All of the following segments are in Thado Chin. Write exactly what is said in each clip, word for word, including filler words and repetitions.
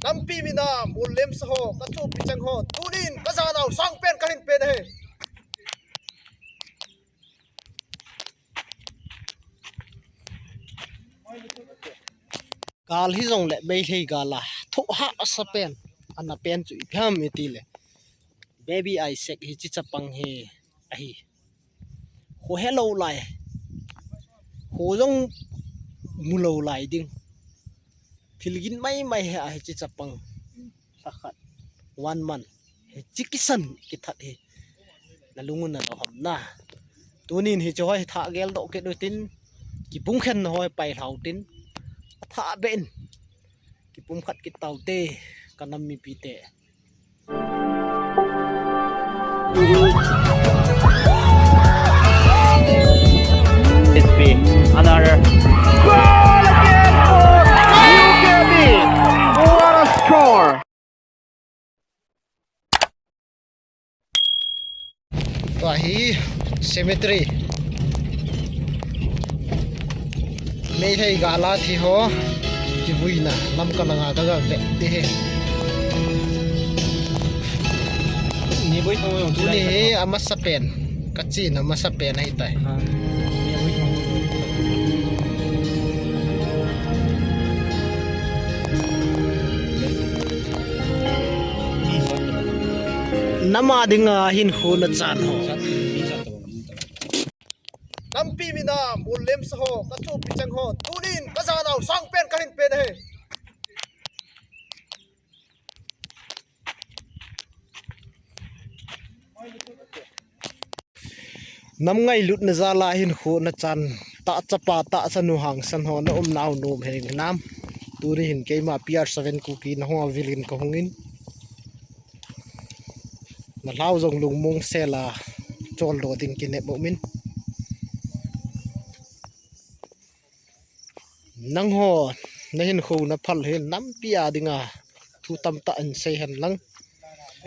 Nampi mina, mol lemsa ho, kachopi cheng ho, tunin kajanau sangpen kahin pen ahi. Gal hijongle Meitei gal a thoh hahsa pen, ana pen chu ipi ham itile, Baby Isaac hiche chapang hi ahi. Kho helou lai, kho jong mulou lai ding, thil gin maimai hi ahi. Hiche chapang lhakhat, one month, hiche kisan kithat hi nalung u nalo ham na? Tunin hiche ho hi thah geldoh kit utin, kipumkhenna ho hi pailha utin, athah beh in kipumkhat kit taute, kanam mipite. It's been another goal again for U K B. What a score! Tua hi cemetery. Meitei gal a thi ho kivuina Lamka langa kaga ve te hi. Ni boi thong jong tuni hi amasa pen, kachena masa pen ahitai. Ha. Ni boi thong. Nam a dinga hinkho nachan ho. Nampi mina, mol lemsa ho, kachopi cheng ho, tunin kajanau sangpen kahin pen ahi. Nam ngailutna jal a hinkho nachan, tahchapa tahchanu hangsan ho, na umnau nom heng nam? Tuni hin keima P R seven Kuki nahung a vilin kahungin, nalhau jong lungmong sel a choldo ding kinep umin. Nangho nahinkho naphal hi nampi a dinga thu tamtah in sei hen lang,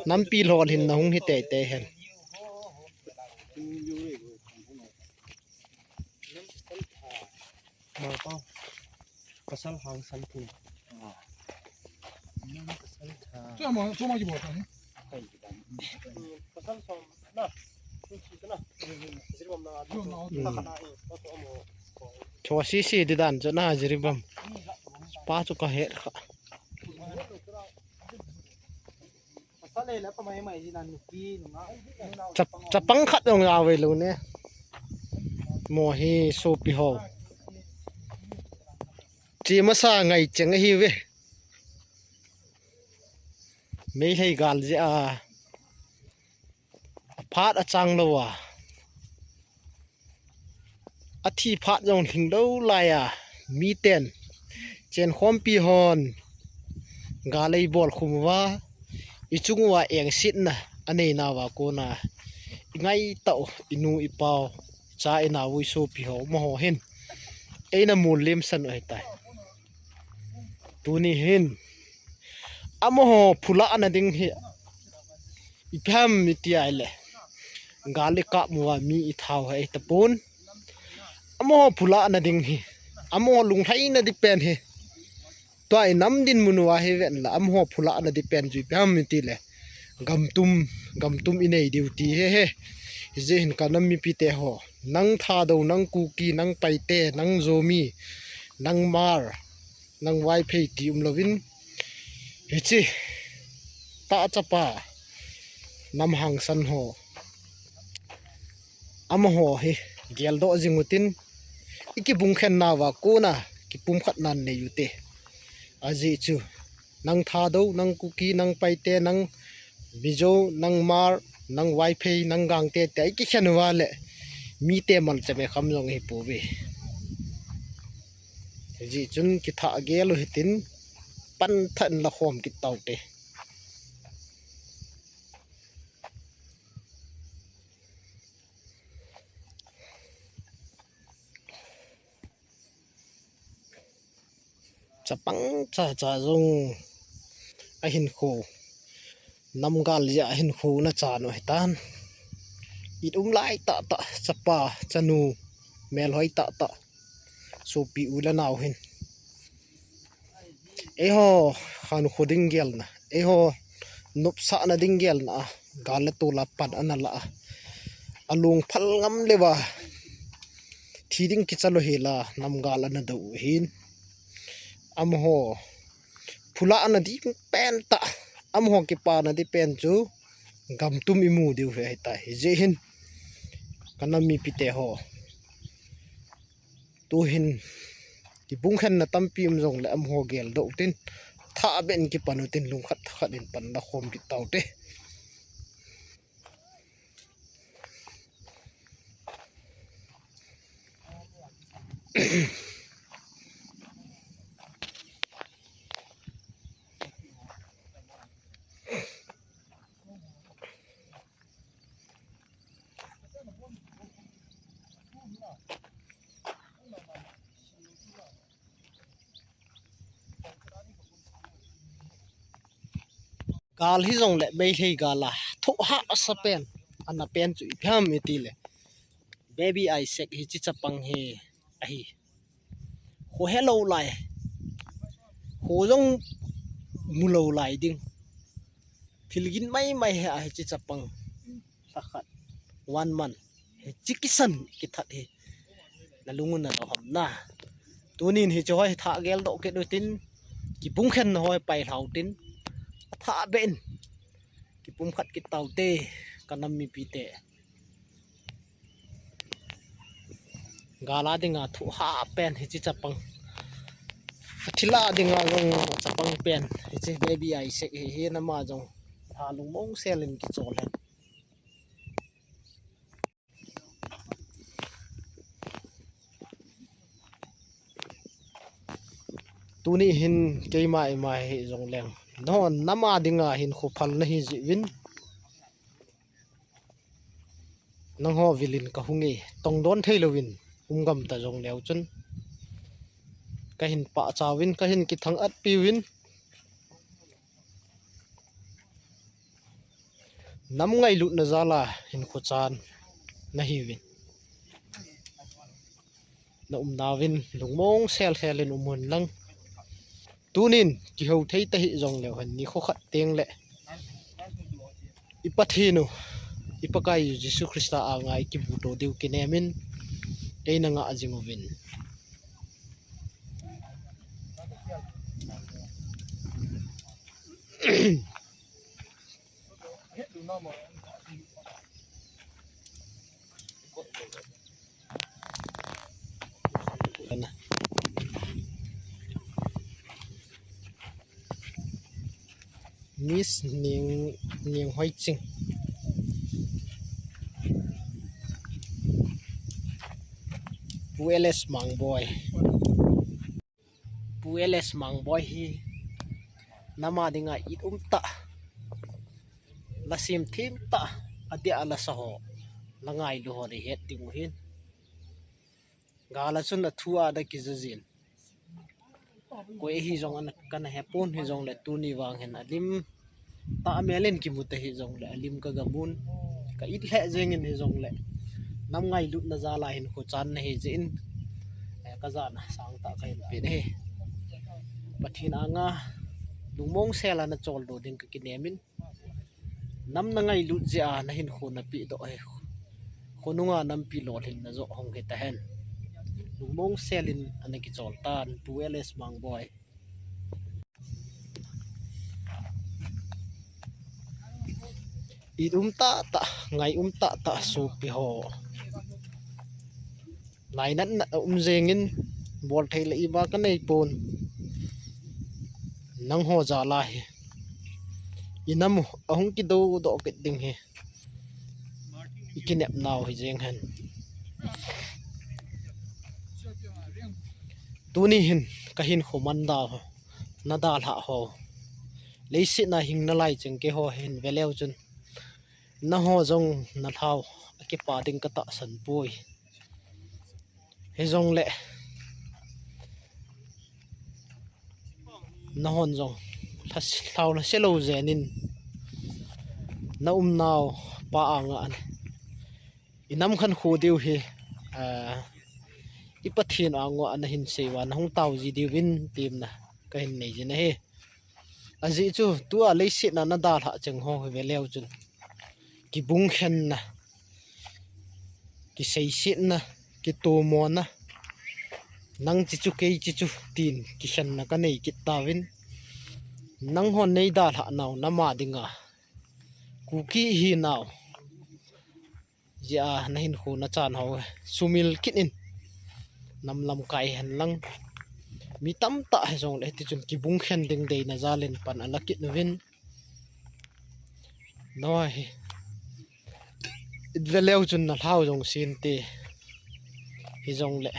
nampi lhon hin nahung hi teitei hen. Pasal hangsan thu. Pasal tha. Pasal som na. Chu si na. Chu na. Chu si si di dan chu na Jiribam. Pa chu kahet kha. Chap-, chapang khat jong avei lou ne. Mo hi sopi ho. Chi masa ngai cheng ahi ve. Meitei gal jeh a. Aphat achang lou a. Athi phat jong lhinglou lai a, miten, chenkhompi hon, gal eibol khum uva, ichung uva engsetna anei nauva kona, ingaitah u, inu ipau, icha inau isopi ho, amaho hin eina mol lemsan u ahitai. Tuni hin, amaho phulahna ding hi, ipi ham iti ahile, gal ikap uva mi ithau hi tapon. Amaho phulahna ding hi, amaho lunglhaina ding pen hi. Tua inam dinmun uva hi ven la, amaho phulahna ding pen chu ipi ham itile, gamtum, gamtum inei diu ti hi hi. Hijeh hin kanam mipite ho, nang Thadou, nang Kuki, nang Paite, nang Zomi, nang Hmar, nang Vaiphei ti umlouvin, hiche tahchapa nam hangsan ho, amaho hi geldoh jing utin, ikibungkhen nauva kona kipumkhatnan nei ute. Ajeh chu, nang Thadou, nang Kuki, nang Paite, nang Mizo, nang Hmar, nang Vaiphei, nang Gangte tia ikikhen uva le, mite malchame kham jong hipouve. Hijeh chun kithah gel u hitin, panthan la khom kit taute. Chapang chacha jong ahinkho, namgal jeh a ahinkho nachan u ahitan. It um lai tahtah, chapa, chanu, melhoi tahtah, sopi u le nao hin. Eiho, Khankho ding gelna, eiho nopsahna ding gelna a gal le tol a pan ana la a, alung phal ngam leuva thi ding kicha lou hela namgal ana do u ahin. Amaho phulahna ding pen tah, amaho kipana ding pen chu gamtum imu diu hi ahitai. Hijeh hin ka nam mipite ho, tuhin kibungkhenna tampi um jongle amaho geldoh utin, athahbeh in kipan utin, lungkhat thakhat in pan la khom kit taute. Gal hijongle Meitei gal a thoh hahsa pen, ana pen chu ipi ham itile, Baby Isaac hiche chapang hi ahi. Kho helou lai, kho jong mulou lai ding, thil gin maimai hi a hiche chapang lhakhat, one month, hiche kisan kithat hi nalung u nalo ham na? Tunin hiche ho hi athah geldoh kit utin, kibungkhenna ho hi pailha utin, athahbeh in kipumkhat kit taute, ka nam mipite. Gal a dinga thoh hah pen hiche chapang, athil a dinga jong chapang pen hiche Baby Isaac hi, hi nama jong lha lungmong sel in kichol hen. Tuni hin keima ima hijongleng, nangho nam a dinga hinkho phal nahi jeh uvin, nangho vilin kahunge, tongdon theilouvin um gam ta jongleu chun, kahin pachat uvin, kahin kithang-atpi uvin, nam ngailutna jal a hinkho chan nahiuvin, na umnauvin lungmong selsel in um un lang. Tunin kihou thei tahih jongleu hen, nikho khat tengle i Pathen u, i Pakai u Jesu Christa anga ikimuto diu kinemin eina ngah jing uvin. Miss Ning, Ning Hoi Ching. Pu L S Mangboi. Pu L S Mangboi hi nam a dinga it um tah, lhasim them tah, adeh a lasa ho, la ngailu ho nahet ding u ahin. Gal a chun athu a ana kijojin. Koi hijong ana, kana hepon hijongle tuni vang hin alim tah mel in kimu tahih jongle alim kagamun. Ka it lheh jeng in hijongle, nam ngailutna jal a hinkho chan nahi jeh in, eh, kajana sangtah kahin pe nahi. Pathen anga lungmong sel a nachol doh ding kakinem in, nam nangailut jeh a nahinkho napeh doh hi, khonunga nampi lolhinna joh hung hitahen. Lungmong sel in ana kichol tan, Pu L S Mangboi. It um tahtah, ngai um tahtah sopi ho. Lainatna aum jeng in, bolthei le ima kaneipon. Nangho jal a hi, inam u ahung kidodoh kit ding hi ikinepnau hijeng hen. Tuni hin kahinkho man dau ho, nadalhah ho, leiset a hing nalai cheng keiho hin veleu chun, nangho jong nalhau akipa ding katahsan poi. Hijongle, nanghon jong lhas-, lhau lhase lou jeng in, na umnau pa anga inam khankho diu hi, ah, i Pathen anga nahin sei uva nahung tao ji diuvin temna kahin nei jin ahi. Ajeh chu tua leiset a nadalhah cheng ho hi veleu chun kibungkhenna, kiseisetna, kitomona, nang chi chu kei chi chu tin kikhenna kanei kit tauvin, nanghon neidalhah nau nama dinga Kuki ihinau jeh a nahinkho nachan ho sumil kit in, nam lamkai hen lang, mi tamtah hijongle hitichun kibungkhen ding deina jalin pan ala kit uvin, nahi, it veleu chun nalhau jong sente, hijongle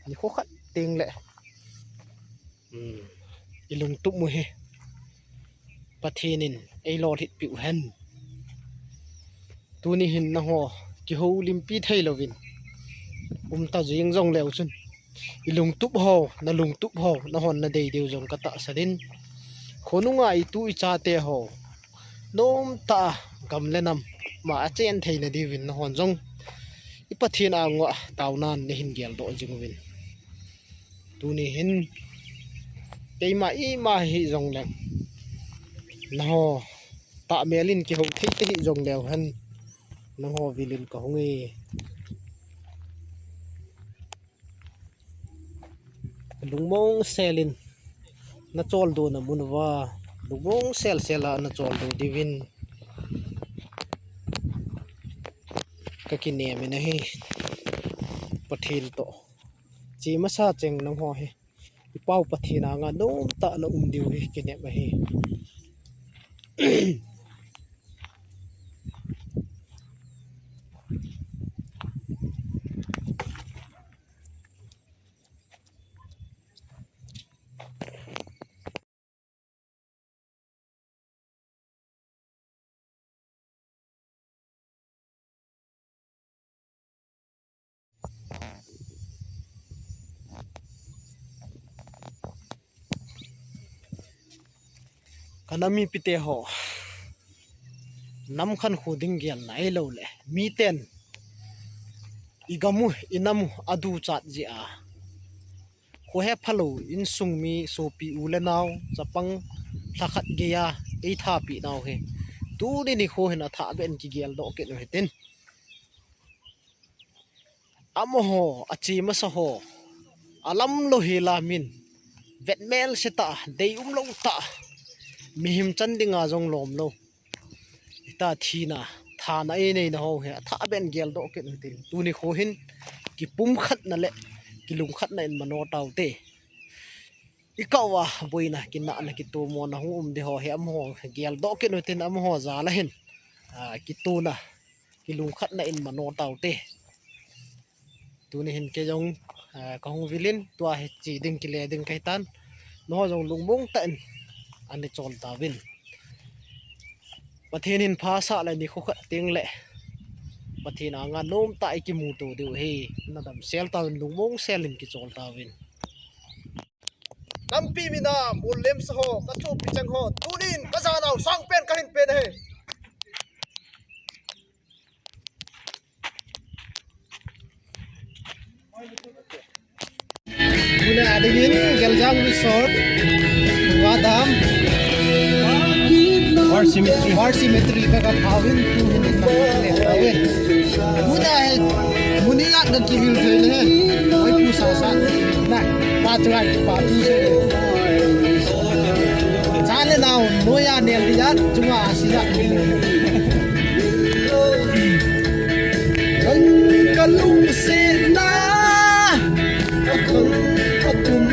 nikho khat tengle, um, ilungtup u hi Pathen in eilolhinpiu hen. Tuni hin nangho kihoulimpi theilouvin umta jeng jongleu chun, ilungtup ho, nalungtup ho nahon nadei diu jong katahsan in, khonunga itu ichate ho nomtah a gam le nam ma achen theina diuvin nahon jong i Pathen anguva taonan neihin geldoh jing uvin. Tuni hin keima ima hijongleng, nangho tahmel in kihou thei tahih jongleu hen, nangho vil in kahung e. Lungmong sel in nacholdo namun uva, lungmong selsel a nacholdo diuvin kakinem in ahi. Pathen toh che masa cheng nangho hi i Pau Pathen anga nomtah a naum diu hi kinem ahi. Kanam mipite ho, nam khankho ding gelna ahilouleh miten igam u, inam u aduchat jeh a, khohe phalou, insung mi, sopi, u le nao, chapang lhakhat geiya eithapi nau hi tuni nikho hin athahbeh in kigeldoh kit u hitin. Amaho, ache masa ho, alamlou hela min, vetmelse tah, deiumlou tah, mihem chan dinga jong lomlou, hita thina, thana eineina ho hi athahbeh in geldoh kit u hitin. Tuni nikho hin kipumkhatna le kilungkhatna in mano taute. Ikah uva boina, kinahna, kitomona hung um ding ho hi amaho geldoh kit u hitin, amaho jal a hin, a, kitona, kilungkhatna in mano taute. Tuni hin kei jong, a, kahung vil in, tua hi che ding kile ding kahitan. Nangho jong lungmong tah in ana chol tauvin. Pathen in phasah le nikho khat tengle Pathen anga nomtah a ikimuto diu ahi. Nadamsel tauvin, lungmong sel in kichol tauvin. Nampi mina, mullem saho, kachopi cheng ho, tunin kajanau sangpen kahin pen ahi. Tuna adingin Geljang Resort, Vadam, War Cemetery, War Cemetery ka kaphauvin, tuhin le tauvin. Tuna he, muni yak da kivil thei le he. Oi pu sa sa. Na, pa tu ai, pa tu se. Chale nau, noya nel di ya, chunga asi ya. Nang kalungsetna, akal atum